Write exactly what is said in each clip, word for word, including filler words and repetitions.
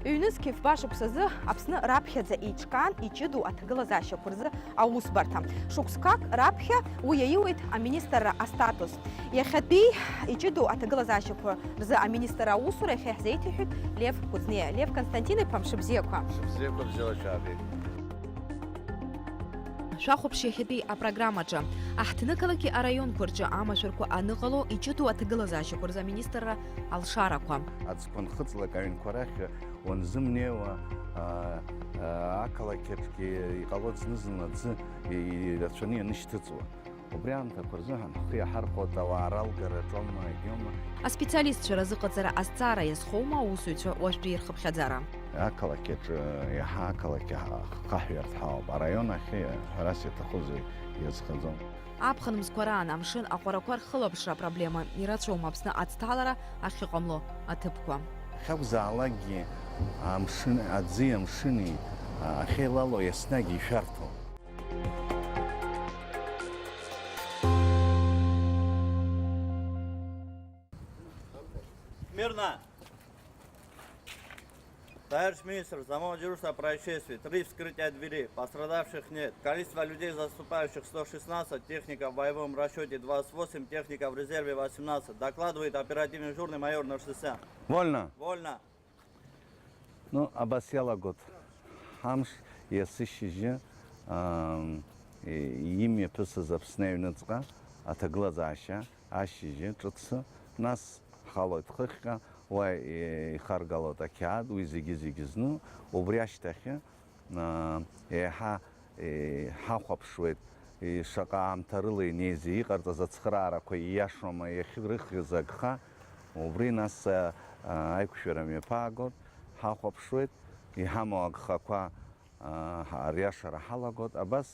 Ҩнызқь фба шықәсазы Аԥсны раԥхьаӡа еиҿкаан иҷыдоу аҭагылазаашьақәа рзы аусбарҭа. Шықәсқәак раԥхьа уи иаиуеит аминистрра астатус. Иахьатәи иҷыдоу аҭагылазаашьақәа рзы аминистрра аусура иахьа иаҳзеиҭеиҳәеит Лев Кәыҵниа. Лев Константин-иԥа, мшыбзиақәа! Мшыбзиақәа, бзиала шәаабеит! Шәахәаԥш иахьатәи апрограммаҿы. Аҳҭнықалақьи араионқәа рҿы амашәырқәа аныҟало иҷыдоу аҭагылазаашьақәа рзы аминистрра алшарақәа. Аӡқәа нхыҵлак аҩнқәа рахь уанзымнеиуа, аа, аа, ақалақь аҿгьы иҟалоит зны-зынла аӡы и-, ирацәаны ианышьҭыҵуа. Убри аамҭақәа рзыҳәан ҳхы иаҳархәоит ауаа ралгара ҿома, егьома. Аспециалистцәа разыҟаҵара азҵаара иазхоума аусзуҩцәа уажәтәи рхыԥхьаӡара? Ақалақь аҿы иаҳа ақалақь ахаҳәырҭа ҳауп. Араион ахь ҳәарас иаҭахузеи иазхаӡом. Аԥхын мзқәа раан амшын аҟәарақәа рхылаԥшра апроблема ирацәоума Аԥсны аӡҭалара ахьыҟамло аҭыԥқәа? Иахьакәзаалакгьы амшын, аӡи амшыни ахьеилало еснагь ишәарҭоуп. Смирно! Товарищ министр, замолчи о происшествии. Три вскрытия двери. Пострадавших нет. Количество людей, заступающих, сто шестнадцать, техника в боевом расчёте двадцать восемь, техника в резерве восемнадцать. Докладывает оперативный дежурный майор ноль шестьдесят. Вольно. Вольно. Ну, абас иалагоит. Ҳамш иацы шьыжьы, ам, и-, имҩаԥысыз Аԥсны аҩныҵҟа аҭагылазаашьа ашьыжьы ҿыцы, нас ҳхалоит хыхьҟа, уа, и-, ихаргалоит ақьаад, уи зегьы-зегьы зну, убри ашьҭахьы, а, еиҳа, и-, ҳахәаԥшуеит, и-, шаҟа аамҭа рыла инеизеи, иҟарҵаз ацхыраарақәа ииашоума, иахьрыхьыз агха, убри нас, а, а, аиқәшәара мҩаԥаагоит, ҳахәаԥшуеит, иҳамоу агхақәа, а, ҳа-, ариашара ҳалагоит, абас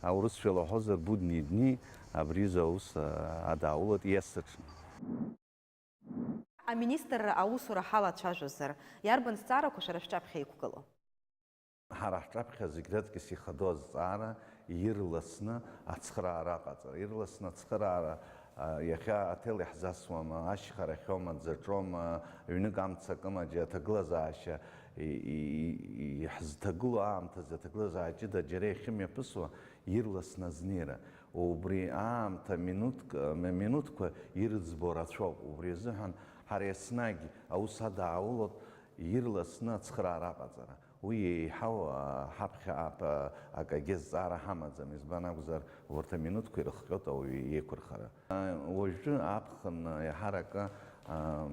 аурысшәа лаҳәозар, будни дни, абри изы аус, а, адааулоит иесаҽны. Аминистрра аусура ҳалацәажәозар, иарбан зҵаарақәа шәара шәҿаԥхьа иқәгылоу? Ҳара ҳҿаԥхьа зегь раҵкыс ихадоу азҵаара ирласны ацхыраара аҟаҵара. Ирласны ацхыраара, а, иахьа аҭел иаҳзасуама, ашьха рахьоума, ӡаҿоума, ҩнык амца акыма, џьа аҭагылазаашьа и-, и-, и-, иаҳзҭагылоу аамҭазы аҭагылазаашьа ҷыда џьара иахьымҩаԥысуа, ирласны азнеира. Убри аамҭа минуҭк, м-, минуҭқәа ирыӡбо рацәоуп. Убри азыҳәан ҳара еснагь аус адааулоит ирласны ацхыраара аҟаҵара. Уи еиҳау, а, ҳаԥхьа ап-, акагьы азҵаара ҳамаӡам, избан акәзар, урҭ аминуҭқәа ирыхҟьоит ауаҩы иеиқәырхара. А, уажәы аԥхын еиҳаракы, а,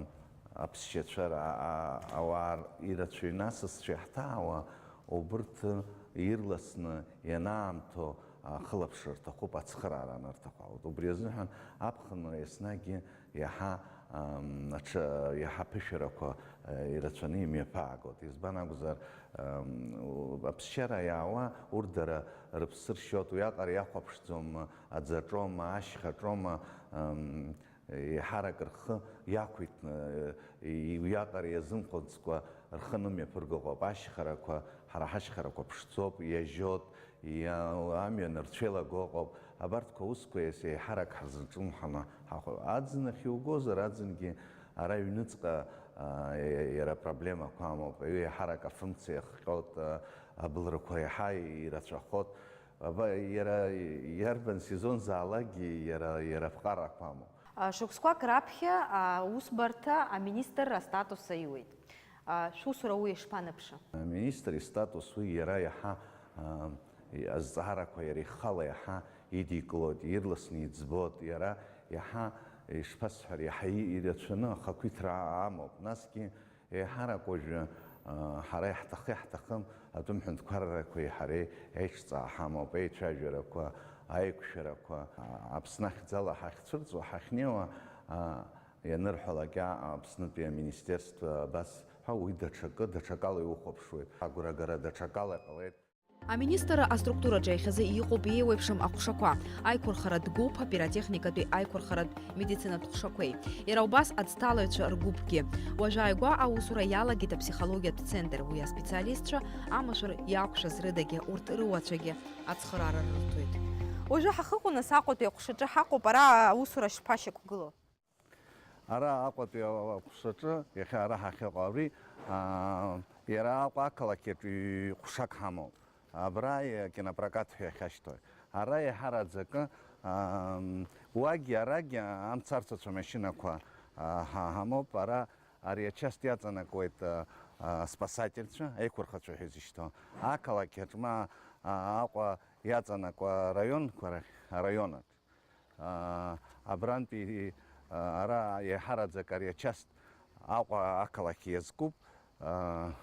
аԥсшьацәа ра-, а-, ауаа р-, ирацәаҩны асасцәа иаҳҭаауа, убырҭ ирласны ианаамҭоу ахылаԥшра рҭахуп, ацхыраара анырҭаху. Убри азыҳәан аԥхынра еснагь иаҳа, ам, аҽа-, иаҳа аԥышәарақәа, а, ирацәаны имҩаԥаагоит. Избан акәзар, ам, у-, аԥсшьара иаауа урҭ дара рыԥсы ршьоит, уиаҟара иахәаԥшӡом, аӡаҿома, ашьхаҿома, ам, еиҳарак рхы иақәиҭны, и-, уиаҟара иазымхәыцкәа рхы нымҩаԥырго ыҟоуп. Ашьхарақәа, ҳара ҳашьхарақәа ԥшӡоуп, иажьоит, иа-, амҩан рцәеилаго ыҟоуп. Абарҭқәа аусқәа еиҳарак ҳазҿлымҳаны ҳахәо-, аӡын ахь иугозар, аӡынгьы ара аҩныҵҟа, а, иа-, иара апроблемақәа амоуп. Аҩы еиҳарак афымца иахҟьоит, а, абылрақәа еиҳа ирацәахоит. Аба, иара иарбан сезонзаалакгьы иара, иара аԥҟарақәа амоуп. А, шықәсқәак раԥхьа аусбарҭа аминистрра астатус аиуеит. А, шәусура уи ишԥаныԥшы? Аминистр истатус уи иара иаҳа, а, азҵаарақәа иара ихала иаҳа идикылоит, ирласны иӡбоит, иара иаҳа ишԥасҳәари, иаҳа и-, ирацәаны ахақәиҭра амоуп. Насгьы еиҳарак уажәы, а, ҳара иаҳҭахы-иаҳҭахым атәым ҳәынҭқаррақәеи ҳареи еиҿҵаа ҳамоуп, еицәажәарақәа, аиқәшәарақәа, а, Аԥсны ахьӡала ҳахьцәырҵуа, ҳахьнеиуа, а, ианырҳәалак, а, Аԥснытәи аминистерство абас ҳәа, уи даҽакы, даҽакала иухәаԥшуеит, агәрагара даҽакала иҟалеит. Аминистрра аструктураҿы иахьазы иҟоуп еиуеиԥшым аҟәшақәа, аиқәырхаратә гәыԥ, апиротехникатәи аиқәырхаратә медицинатә ҟәшақәеи. Иара убас аӡҭалаҩцәа ргәыԥгьы. Уажә ааигәа аусура иалагеит аԥсихологиатә центр, уи аспециалистцәа амашәыр иақәшәаз рыдагьы, урҭ рыуацәагьы ацхыраара рырҭоит. Уажәы ҳахыҟоу нас Аҟәатәи аҟәшаҿы ҳаҟоуп, ара аусура шԥашьақәгылоу? Ара Аҟәатәи аҟәшаҿы, иахьа ара ҳахьыҟоу, абри Аа, иара Аҟәа ақалақь аҿы ҩ-, ҟәшак ҳамоуп. Абра, е, кинопрокат ҳәа иахьашьҭоу. Ара еиҳараӡакы, аа, уагьы арагьы амца арцәацәа машьынақәа, аа, ҳа-, ҳамоуп. Ара ари ачаст иаҵанакуеит, аа, аа, спасательцәа, аиқәырхацәа ҳәа изышьҭоу. Ақалақь аҿы ма, аа, Аҟәа иаҵанакуа араионқәа рахь, араионаҿ. Аа, абрантәи, аа, ара иаҳараӡак ари ачаст Аҟәа ақалақь иазкуп. Аа,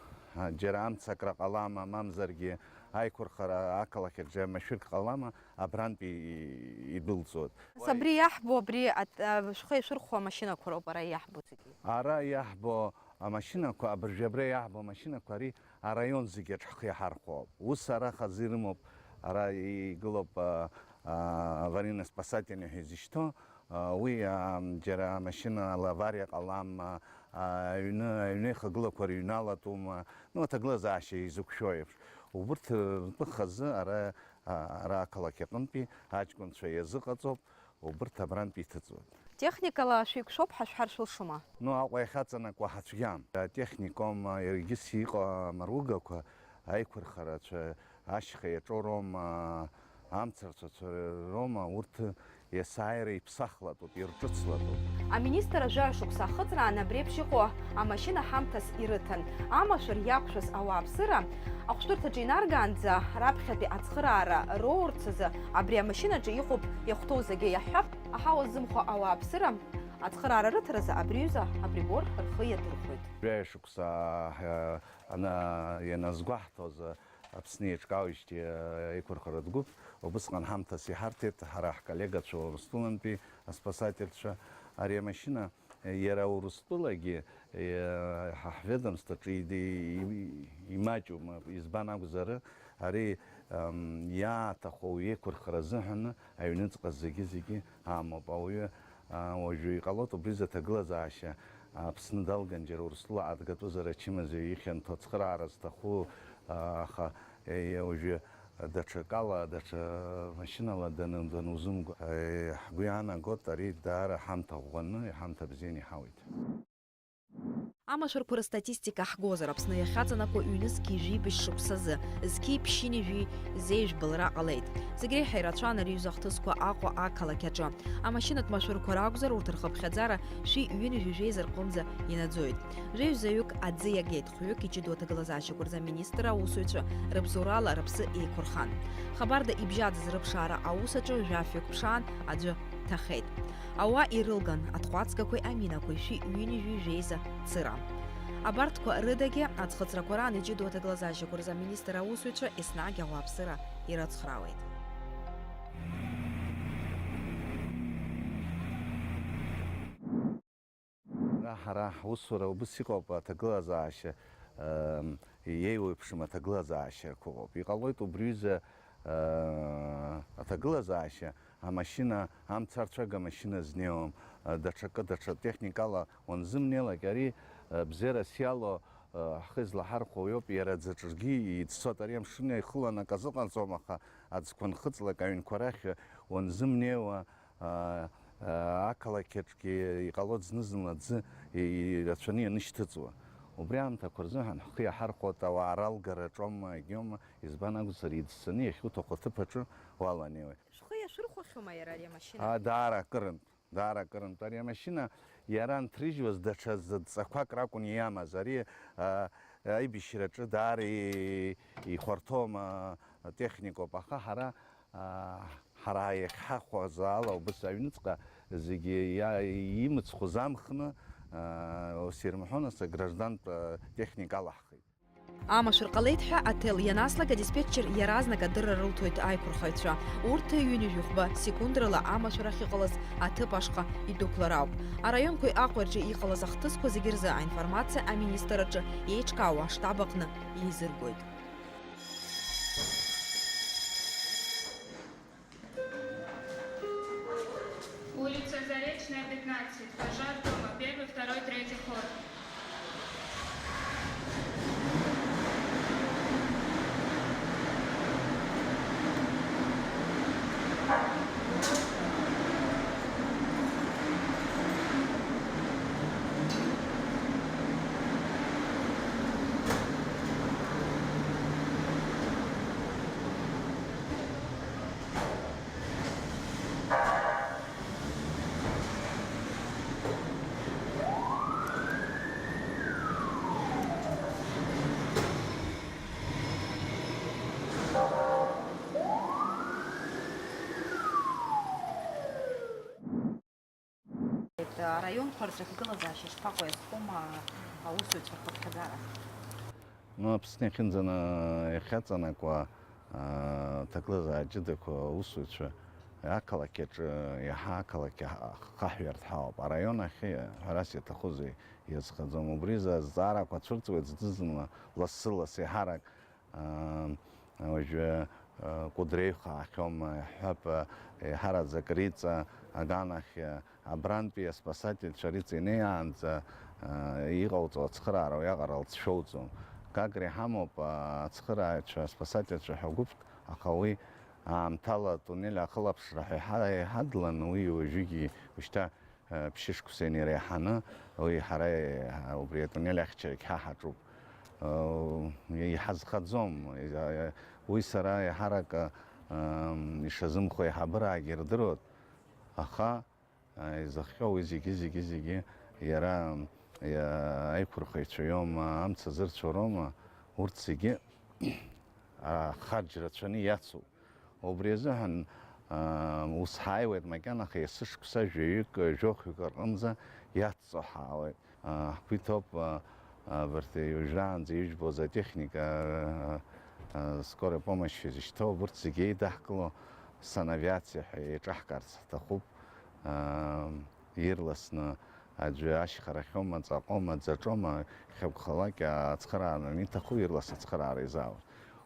џьара амца акра ҟалама, мамзаргьы аиқәырхара ақалақь аҿы машәырк ҟалама, абрантәи идәылҵуеит. Нас абри иаҳбо, абри ат-, а, шәхы иашәырхәо амашьынақәа роуп ара иаҳбо зегьы. Ара иаҳбо амашьынақәа, абыржәы абра иаҳбо амашьынақәа ари араион зегьы аҿы ҳхы иаҳархәо ауп. Ус ара хазы ирымоуп, ара игылоуп, а, а, аварийно-спасательный ҳәа изышьҭоу, а, уи, а, џьара амашьынала авариа ҟалама, а, аҩны, аҩны ихагылақәа рыҩналатәума, ну, аҭагылазаашьа изықәшәо еиԥш. Убырҭ ртәы хазы ара, а, ара ақалақь аҟынтәи аҷкәынцәа иазыҟаҵоуп. Убырҭ абрантә иҭыҵуеит. Техникала шәеиқәшәоуп ҳәа шәҳәар шәылшома? Ну, Аҟәа иахьаҵанакуа ҳацәгьам. Атехникома, иаргьы сиҟоу амаругақәа, аиқәырхарацәа, ашьха иаҿоу роума, амцарцәацәа роума, урҭ есааира иԥсахлатәуп, ирҿыцлатәуп. Аминистр жәаҩа шықәса ахыҵраан абри еиԥш иҟоу амашьына ҳамҭас ирыҭан. Амашәыр иақәшәаз ауааԥсыра ахәшәтәырҭаҿы инаргаанӡа раԥхьатәи ацхыраара роурц азы абри амашьынаҿы иҟоуп иахәҭоу зегьы иаҳҳәап. Аҳауа ззымхо ауааԥсыра ацхыраара рыҭаразы абри аҩыза априбор рхы иадырхәоит. Жәаҩа шықәса, а, ана-, ианазгәаҳҭоз, а, Аԥсны еиҿкаауеижьҭеи, а, еиқәырхаратә гәыԥ, убысҟан ҳамҭас иҳарҭеит ҳара ҳколлегацәа Урыстәылантәи аспасательцәа. Ари амашьына, а, иара Урыстәылагьы, а, ҳа ҳведомствоаҿы иди-, и-, имаҷума, избан акәзар, ари, ам, иааҭаху еиқәырхара азыҳәан аҩныҵҟа зегьы-зегьы амоуп. Ауаҩы, а, уажәы иҟалоит убри изы аҭагылазаашьа, а, Аԥсны далган џьара Урыстәыла адгатәызар ачымазаҩ ихьанҭоу ацхыраара зҭаху, а, аха, е, уажәы даҽакала, даҽа машьынала дану-, данузымго, е, ҳгәы иаанагоит, ари даара ҳамҭа ӷәӷәаны, ҳамҭа бзианы иҳауеит. Амашәырқәа рыстатистика ҳгозар, Аԥсны иахьаҵанакуа ҩнызқьи жәибжь шықәсазы зқьи ԥшьынҩажәи зеижә былра ҟалеит. Зегь реиҳа ирацәан ари аҩыза ахҭысқәа Аҟәа ақалақь аҿы. Амашьынатә машәырқәа ракәзар, урҭ рхыԥхьаӡара шәи ҩынҩажәи жәеиза рҟынӡа инаӡоит. Жәеизаҩык аӡы иагеит, хәҩык иҷыдоу аҭагылазаашьақәа рзы аминистрра аусзуҩцәа рыбзоурала рыԥсы еиқәырхан. Хабарда ибжьаӡыз рыԥшаара аус аҿы жәафҩык ԥшаан, аӡәы ҭахеит. Ауаа ирылган аҭҟәацгақәеи аминақәеи шәи ҩынҩажәи жәеиза цыра. Абарҭқәа рыдагьы аӡхыҵрақәа раан иҷыдоу аҭагылазаашьақәа рзы аминистр аусзуҩцәа еснагь ауааԥсыра ирыцхраауеит. Ара ҳара ҳусура убыс иҟоуп, аҭагылазаашьа, ем, иеиуеиԥшым аҭагылазаашьақәа ыҟоуп. Иҟалоит убри ҩыза, э, аҭагылазаашьа, амашьына, амца арцәага амашьына знеиуам, э, даҽакы, даҽа техникала уанзымнеилак, ари, э, бзиарас иалоу, э, ҳхы излаҳархәо уиоуп, иара аӡаҿгьы иӡсоит, ари амшын ихыланы акы азыҟаҵом, аха аӡқәа нхыҵлак аҩнқәа рахь уанзымнеиуа, аа, аа, ақалақь аҿгьы иҟалоит зны-зынла аӡы и-, ирацәаны ианышьҭыҵуа. Убри аамҭақәа рзыҳәан ҳхы иаҳархәоит ауаа ралгара ҿома, егьиома, избан акәзар, иӡсаны иахьуҭаху аҭыԥ аҿы уаланеиуеит. Шәхы иашәырхәахьоума иара ари амашьына? Аа, даара акырынтә, даара акырынтә. Ари амашьына иара анҭрыжьуаз даҽа зыдҵақәак ракәын иамаз. Ари, аа, аибашьраҿы даара и-, ихәарҭоума, атехникоуп, аха ҳара, аа, ҳара иахьҳахәаз ала убыс аҩныҵҟа зегьы иа-, имыцхәыз амхны, аа, ус ирымҳәо, нас аграждантә, аа, техника алаҳхит. Амашәыр ҟалеит ҳәа аҭел ианаслак, адиспетчер иаразнак адырра рылҭоит аиқәырхаҩцәа. Урҭ ҩынҩажәи хәба секундрала амашәыр ахьыҟалаз аҭыԥ ашҟа идәықәлар ауп. Араионқәеи Аҟәеи рҿы иҟалаз ахҭысқәа зегьы рзы аинформациа аминистр аҿы еиҿкаауа аштаб аҟны еизыргоит. Улица Заречная, пятнадцать, пожар дома, первый, второй, третий ход. Араионқәа рҿы аҭагылазаашьа шԥаҟоу, иазхоума аусзуҩцәа рхыԥхьаӡара? Ну, Аԥсны иахьынӡаны, иахьаҵанакуа, аа, аҭагылазаашьа ҷыдақәа аусзуҩцәа ақалақь аҿы иаҳа ақалақь ахаҳҩарҭа ҳауп. Араион ахь, ҳәарас иаҭахузеи, иазхаӡом. Убри азҵаарақәа цәырҵуеит зны-зынла, лассы-ласс, еиҳарак. Аа, уажәы, аа, Кәыдреиха аахьоума, иаҳҳәап, еиҳараӡак Риҵа аганахь, абрантәи аспасательцәа Риҵа инеиаанӡа, аа, иҟауҵо ацхыраара уиаҟара лҵшәоуҵом. Гагра иҳамоуп, аа, ацхырааҩцәа, аспасательцәа ҳәа гәыԥк, аха уи аамҭала атуннель ахылаԥшра ҳәа иҳа-, иҳадлан, уи уажәыгьы ушьҭа ԥшьышықәса инареиҳаны уи ҳара, еиҳа-, убри атуннель ахьчарагь ҳа ҳаҿуп. Иҳазхаӡом. Уи сара еиҳарак, ишазымхо аиҳабыраагьы ирдыруеит, аха изыхҟьо уи зегьы, зегьы, зегьы иара, аиқәырхаҩцәа иоума, амца зырцәо роума, урҭ зегьы ахарџь рацәаны иацуп. Убри азыҳәан, аа, ус ҳааиуеит макьана, аха есышықәса жәаҩык, жәохәҩык рҟынӡа иацҵо ҳаауеит. Аа, ҳгәы иҭоуп, аа, абарҭ уажәраанӡа ижәбоз атехника, аа, аа, скорой помощь изышьҭоу, абарҭ зегьы еидаҳкыло санавиациа ҳәа еиҿаҳкаарц ҳҭахуп. Аа, ирласны аӡәы ашьхарахьоума, ҵаҟоума, ӡаҿоума, иахьакәхалак ацхыраара аниҭаху, ирлас ацхыраара изаауеит.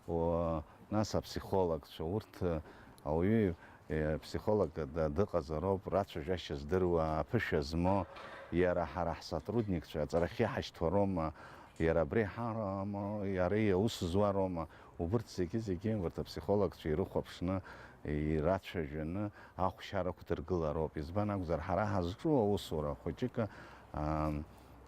О, нас апсихологцәа, урҭ, ауаҩы, э, ԥсихолог д-, дыҟазароуп, рацәажәашьа здыруа, аԥышәа змоу, иара ҳара ҳсотрудникцәа аҵарахьы иҳашьҭуароума, иара абри ҳароума, иара иус зуароума, убырҭ зегьы-зегьы, урҭ аԥсихологцәа ирыхәаԥшны, ирацәажәаны, ахәшьара ықәдыргылароуп. Избан акәзар, ҳара ҳазҿу аусура хәыҷык, аа,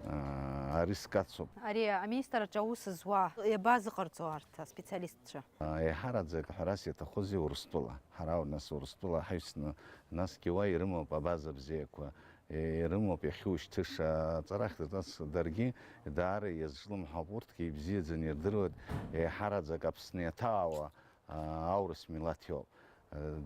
аа, ариск ацуп. Ари аминистрраҿы аус зуа иабазыҟарҵо арҭ аспециалистцәа? Еиҳараӡак ҳәарас иаҭахузеи Урыстәыла? Ҳара нас Урыстәыла ҳаҩсны, насгьы уа ирымоуп абаза бзиақәа, ирымоуп иахьушьҭыша аҵарахьтә, нас даргьы даара иазҿлымҳауп, урҭгьы ибзиаӡаны ирдыруеит, еиҳараӡак Аԥсны иаҭаауа аурыс милаҭ иоуп.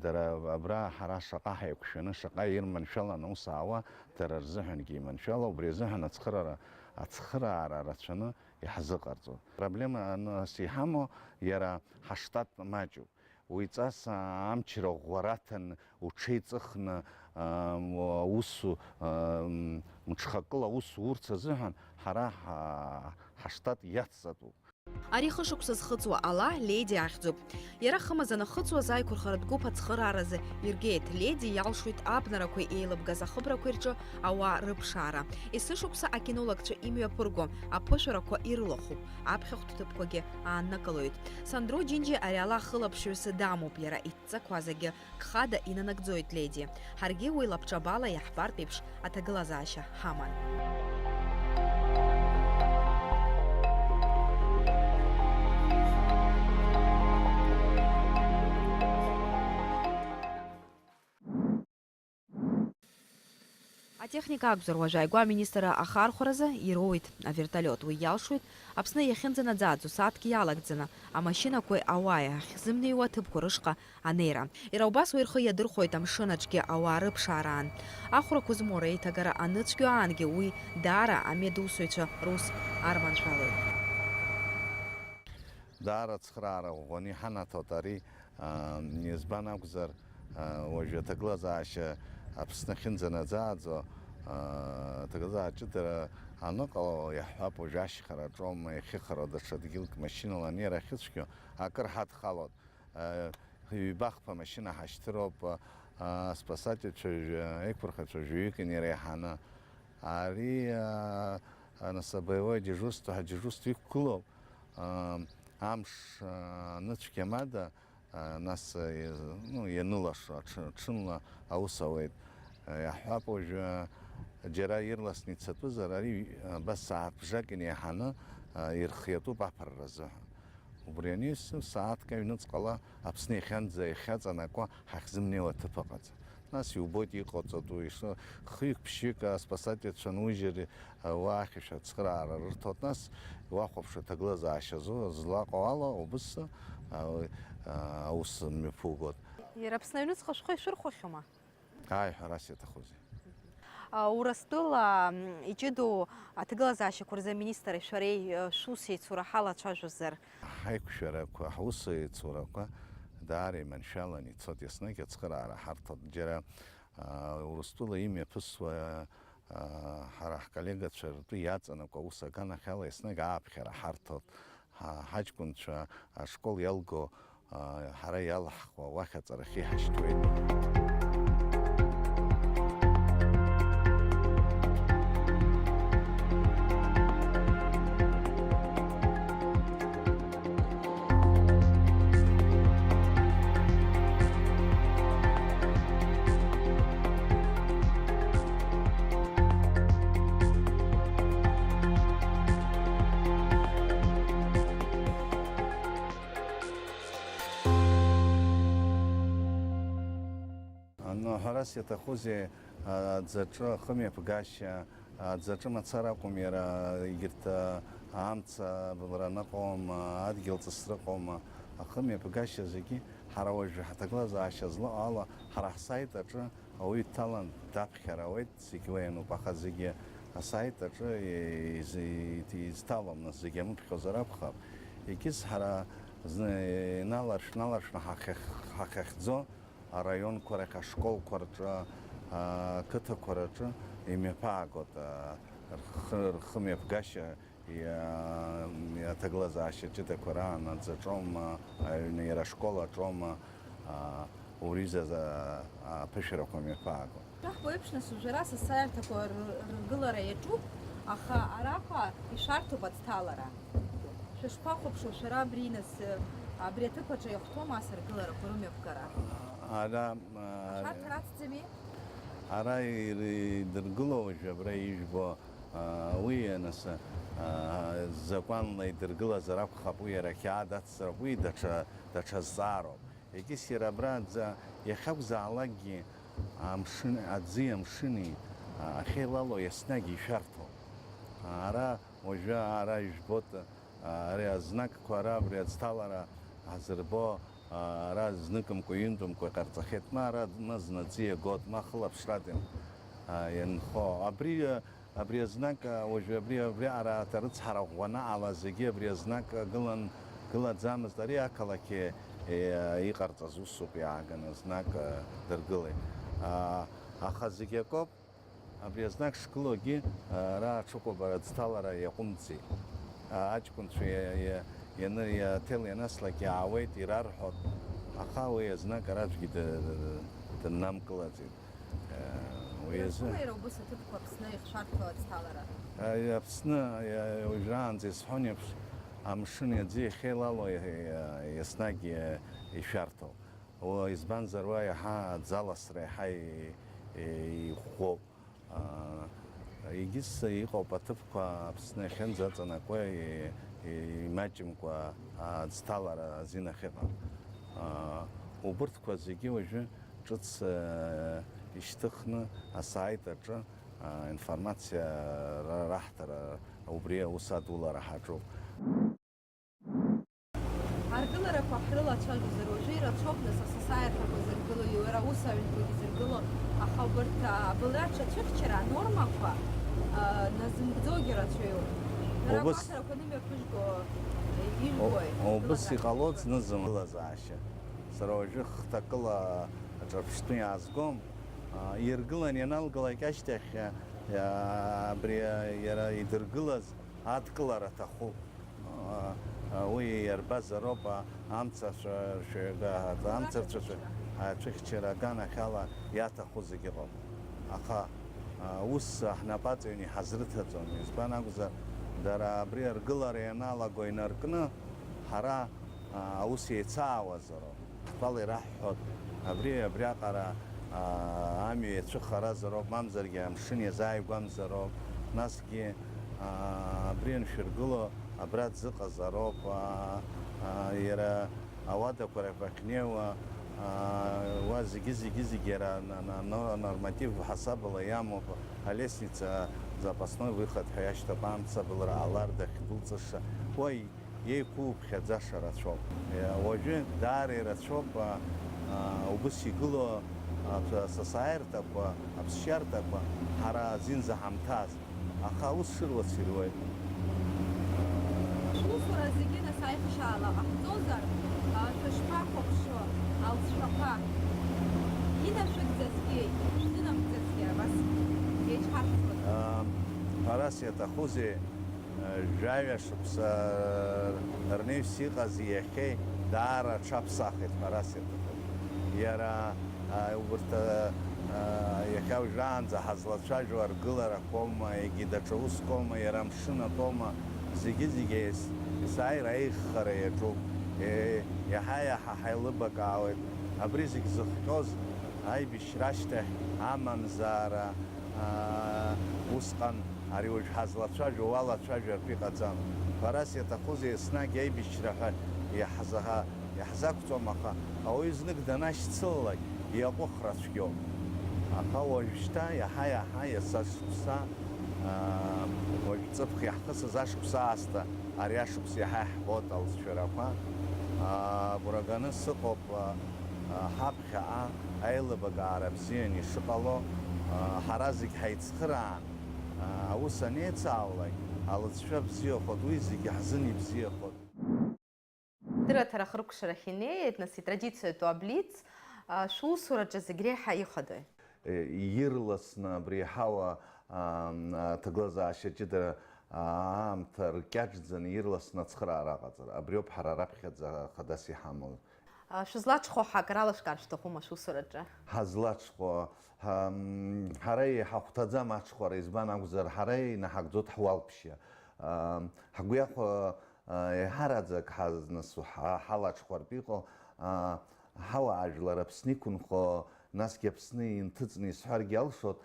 Дара абра ҳара шаҟа ҳаиқәшәаны, шаҟа ирманшәаланы аус аауа, дара рзыҳәангьы иманшәалоуп, убри азыҳәан ацхыраара, ацхыраара рацәаны иаҳзыҟарҵоит. Проблема аныс иҳамоу, иара ҳаштат маҷуп. Уаҩҵас амчра ӷәӷәараҭан уҽеиҵыхны, ам, аус, ам, мҽхакыла аус урц азыҳәан ҳара ҳа-, ҳаштат иацҵатәуп. Ари хышықәса зхыҵуа ала Леди ахьӡуп. Иара хымз анахыҵуаз аиқәырхаратә гәыԥ ацхырааразы иргеит. Леди иалшоит абнарақәеи еилыбгаз ахыбрақәеи рҿы ауаа рыԥшаара. Есышықәса акинологцәа имҩаԥырго аԥышәарақәа ирылахәуп, аԥхьахәтә ҭыԥқәагьы ааннакылоит. Сандро Џьынџьи ари ала ахылаԥшҩы дамоуп, иара идҵақәа зегьы гхада инанагӡоит Леди. Ҳаргьы уи лабҿабала иаҳбартә еиԥш аҭагылазаашьа ҳаман. Атехника акәзар, уажә ааигәа аминистр ахархәаразы ироуеит авертолиот. Уи иалшоит Аԥсны иахьынӡанаӡааӡо сааҭк иалагӡаны амашьынақәеи ауааи ахьзымнеиуа аҭыԥқәа рышҟа анеира. Иара убас уи рхы иадырхәоит амшын аҿгьы ауаа рыԥшаараан. Ахәрақәа змоу реиҭагара аныцәгьоу аангьы уи даара амедусуҩцәа рус арманшәалоит. Даара ацхыраара ӷәӷәаны иҳанаҭоит ари, аа, избан акәзар, аа, уажәы аҭагылазаашьа Аԥсны ахьынӡанаӡааӡо, аа, аҭагылазаашьа ҷыдара аныҟало, иаҳҳәап, уажәы ашьхараҿоума, иахьыхароу даҽа дгьылк машьынала анеира ахьыцәгьоу, акыр ҳадхалоит. Э, ҩбахԥа машьына ҳашьҭыроуп, э, аспасательцәа, э, аиқәырхаҩцәа жәаҩык инареиҳаны. Ари, э, э, нас, боевое дежурство, ҳа дежурство иқәгылоуп. Э, амш, э, аныцәгьа мада, э, нас, э, ну, ианылашо, аҽы-, ҽынла аус ауеит. Э, иаҳҳәап, уажәы, э, џьара ирласны ицатәызар, ари, э, абас сааҭ бжак инаиҳаны, э, ирхиатәуп аԥырра азыҳәан. Убри аниасны, сааҭк аҩныҵҟала Аԥсны иахьанӡа иахьаҵанакуа ҳахьзымнеиуа аҭыԥ ыҟаӡам. Нас иубоит иҟаҵатәу, ишо-, хҩык-ԥшьҩык аспасательцәа нужьыр, уа ахьышә ацхыраара рырҭоит, нас уахәаԥш аҭагылазаашьа зу-, злаҟоу ала убыс, а, а, аус мҩаԥугоит. Иара Аԥсны аҩныҵҟа шәхы ишәырхәахьоума? Ааи, ҳәарас иаҭахузеи. А, Урыстәыла, м, иҷыдоу аҭагылазаашьақәа рзы аминистрреи шәареи, э, шәус еицура ҳалацәажәозар? Ҳаиқәшәарақәа, ҳус еицурақәа даара иманшәалан ицоит, еснагь ацхыраара ҳарҭоит. Џьара, а, Урыстәыла имҩаԥысуа, а, ҳара ҳколлегацәа ртәы иаҵанакуа аус аганахьала еснагь ааԥхьара ҳарҭоит. Ҳа-, ҳаҷкәынцәа ашкол иалго, а, ҳара иалаҳхуа уахь аҵарахьы иҳашьҭуеит. Ано, ҳәарас иаҭахузеи, аӡаҿы ахымҩаԥгашьа, аӡаҿы мацара акәым, иара егьырҭ, амца абылра аныҟоума, адгьыл ҵысра ыҟоума, ахымҩаԥгашьа зегьы ҳара уажәы ҳаҭагылазаашьа злоу ала, ҳара ҳсайт аҿы ауаҩы дҭалан даԥхьар ауеит, зегь уа иануп, аха зегьы асайт аҿы из-, изҭалом, нас зегьы амыԥхьозар акәхап. Егьыс ҳара зны иналаршә-, наларшәны ҳахьах-, ҳахьахьӡо, араионқәа рахь, ашколқәа рҿы, ақыҭақәа рҿы имҩаԥаагоит, а, рхы, рхымҩаԥгашьа иа-, иаҭагылазаашьа ҷыдақәа раан аӡаҿома, аҩны иара ашкол аҿома, а, убри азы, а, аԥышәарақәа мҩаԥаагон. Шәаҳбо еиԥш, нас, уажәы ара асасааирҭақәа р-, рыргылара иаҿуп, аха арахәа ишәарҭоуп аӡҭалара. Шәышԥахәаԥшуа шәара абри, нас, абри аҭыԥ аҿы иахәҭоума ас аргыларақәа рымҩаԥгара? Ара, а, Ашәарҭа рацҵами? Ара ир-, идыргыло уажәы абра ижәбо, а, уи, нас, а, закәанла идыргылазар акәхап, уи иара ақьаад ацҵароуп, уи даҽа, даҽа зҵаароуп. Егьыс иара абра аӡы иахьакәзаалакгьы амшын, аӡи амшыни, а, ахьеилало еснагь ишәарҭоуп. Ара уажәы ара ижәбоит, а, ари азнакқәа ара абри аӡҭалара ҳазырбо, а, ара зныкымкәа, ҩынтәымкәа иҟарҵахьеит, ма ара, ма знаӡы иагоит, ма хылаԥшратәым, а, ианхо. Абри, а, Абри азнак, а, уажәы абри, абриаҟара аҭарыцҳара ӷәӷәаны ала зегьы абри азнак, а, гылан, гылаӡамызт. Ари ақалақь, е, иҟарҵаз усуп, иааганы азнак, а, дыргылеит. А, аха зегь акоуп, абри азнак шгылоугьы, а, ара аҽыкәабара ӡҭалара иаҟәымҵӡеит. А, аҷкәынцәа иа-, иа-, ианы, иаҭел ианаслак иаауеит, ирарҳәоит, аха уи азнак ара аӡәгьы ды-, ды-, дыннамкылаӡеит. Уи азы. Ирацәоума иара убас аҭыԥқәа Аԥсны ихшәарҭоу аӡҭалара? Аи, Аԥсны, аи, уажәраанӡа исҳәон еиԥш, амшыни аӡи иахьеилало, иа-, иа-, еснагь, иа-, ишәарҭоуп. Уа, избанзар, уа иаҳа аӡаласра иаҳа и-, и-, иӷәӷәоуп. Аа, егьыс иҟоуп аҭыԥқәа Аԥсны иахьынӡаҵанакуа, и-, и-, имаҷымкәа аӡҭалара азин ахьыҟам. Аа, убырҭқәа зегьы уажәы ҿыц, э, ишьҭыхны асааит аҿы, а, информациа ра-, раҳҭара, убри аус адулара ҳаҿуп. Аргыларақәа ҳрылацәажәозар, уажәы ирацәоуп, нас, асасааирҭақәа зыргыло, иара аус аҩнқәагьы зыргыло, аха убарҭ, а, абылра аҽацәыхьчара анормақәа, а, назымгӡогьы рацәаҩуп. Дара Убыс- агәаҭарақәа нымҩаԥыжәго, э, ижәбои? О-, убыс Аргыларақәа иҟалоит рацәаҩуп. Зны-зынла. Сара уажәы хҭакыла аҿырԥштәы иаазгом. А, иргылан ианалгалак ашьҭахь, а, абри, а, иара идыргылаз адкылара аҭахуп. А, а, уи иарбазароуп, а, амца шәа-, шәа-, амцарцәа шәа-, ацәыхьчара аганахьала иаҭаху зегь ыҟоуп. Аха, а, ус ҳнапаҵаҩны иҳазрыҭаҵом. Избан акәзар, дара абри аргылара ианалаго инаркны, ҳара, а, аус еицаауазароуп. Ҳтәала ираҳҳәоит, абри, абриаҟара, аа, амҩа иацәыхаразароуп, мамзаргьы амшын иазааигәамзароуп, насгьы, аа, абри аншәыргыло абра дзыҟазароуп, аа, аа, иара ауадақәа рахь бахьнеиуа, аа, уа зегьы, зегьы, зегьы иара на-, на-, но-, норматив ҳасабала иамоуп, алестница запасной выход ҳәа иашьҭоуп, амца абылра ҟалар дахьдәылҵыша, уа Иеиқәыԥхьаӡаша рацәоуп. Уажәы даара ирацәоуп, а, а, убыс игылоу, Асасааирҭақәа, аԥсшьарҭақәа ҳара азин заҳамҭаз, аха аус шыруац ируеит. Шәусура зегьы нас аиӷьшьаала ҟаҳҵозар, шәышԥахәаԥшуа алҵшәақәа? Инашәыгӡазгьы, ишәзынамгӡазгьы абас еиҿҳархуеит. Ҳәарас иаҭахузеи, жәаҩа шықәса рнеҩс иҟаз иахьеи даара аҽаԥсахит ҳәарас иаҭахуп. Иара Убырҭ иахьа уажәраанӡа ҳазлацәажәо аргыларақәоума, егьи даҽа усқәоума, иара амшын атәоума, зегьы-зегьы есааира аиӷьхара иаҿуп. Иаҳа-иаҳа ҳаилыбакаауеит. Абри зегь зыхҟьоз аибашьра ашьҭахь амамзаара, усҟан ари уажә ҳазлацәажәо уалацәажәартә иҟаӡам. Ҳәарас иаҭахузеи, еснагь аибашьра ҳәа иаҳзаҳа Иаҳзақәҵом, аха ауаҩы знык данашьцылалак иаҟәыхра цәгьоуп. Аха уажәшьҭа иаҳа-иаҳа иацы ашықәса, уажә ҵыԥх иаҳхысыз ашықәса аасҭа, ари ашықәс иаҳа иаҳбоит алҵшәарақәа. Агәра ганы сыҟоуп ҳаԥхьаҟа аилыбакаара бзианы ишыҟало, ҳара зегь ҳаицхыраан, аус анеицаауалак, алҵшәа бзиахоит, уи зегьы ҳзын ибзиахоит. Дырраҭара ахыркәшарахь инеиеит, нас итрадициатәу аблиц, шәусураҿы зегь реиҳа ихадои? Ирласны абри аҳауа аҭагылазаашьа ҷыдара аамҭа ркьаҿӡаны ирласны ацхыраара аҟаҵара, абриоуп ҳара раԥхьаӡа хадас иҳамоу. Шәызлаҽхәо ҳак ралашәкаар шәҭахума шәусураҿы? Ҳазлаҽхәо, ҳара иҳахәҭаӡам аҽхәара, избан акәзар, ҳара инаҳагӡоит ҳуалԥшьа. Ҳгәы иахәа Еиҳараӡак ҳазнысу ҳалаҽхәартә иҟоу ҳауаажәлар Аԥсны иқәынхо, насгьы Аԥсны инҭыҵны исҳәаргьы алшоит,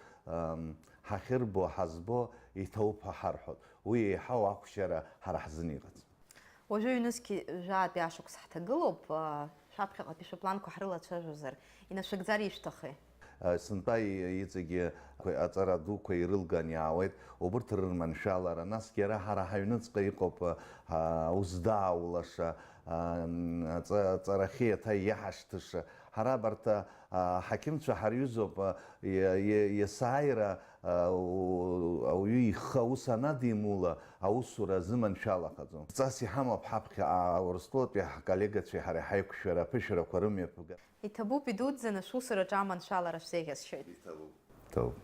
ҳахьырбо, ҳазбо, иҭоуп ҳәа ҳарҳәоит. Уи еиҳау ахәшьара ҳара ҳзын иҟаӡам. Уажәы ҩнызқь жәаатәи ашықәс ҳҭагылоуп, шәаԥхьаҟатәи шәыпланқәа ҳрылацәажәозар, инашәыгӡар ишәҭахи? Сынтәа иҵегьы аҵара дуқәа ирылган иаауеит, убырҭ рырманшәалара, насгьы ара ҳара ҳаҩныҵҟа иҟоуп аус дааулаша, аҵарахьы еиҭа иаҳашьҭыша. Ҳара абарҭ аҳақьымцәа ҳарҩызоуп, есааира ауаҩы ихы аус анадимула, аусура азыманшәалахаӡом. Ҵас иҳамоуп ҳаԥхьаҟа Урыстәылатәи ҳколлегацәеи ҳареи ҳаиқәшәара, аԥышәарақәа рымҩаԥгара. Иҭабуп, идуӡӡаны шәусураҿы аманшәалара шәзеиӷьасшьоит. Иҭабуп. Ҭоуп.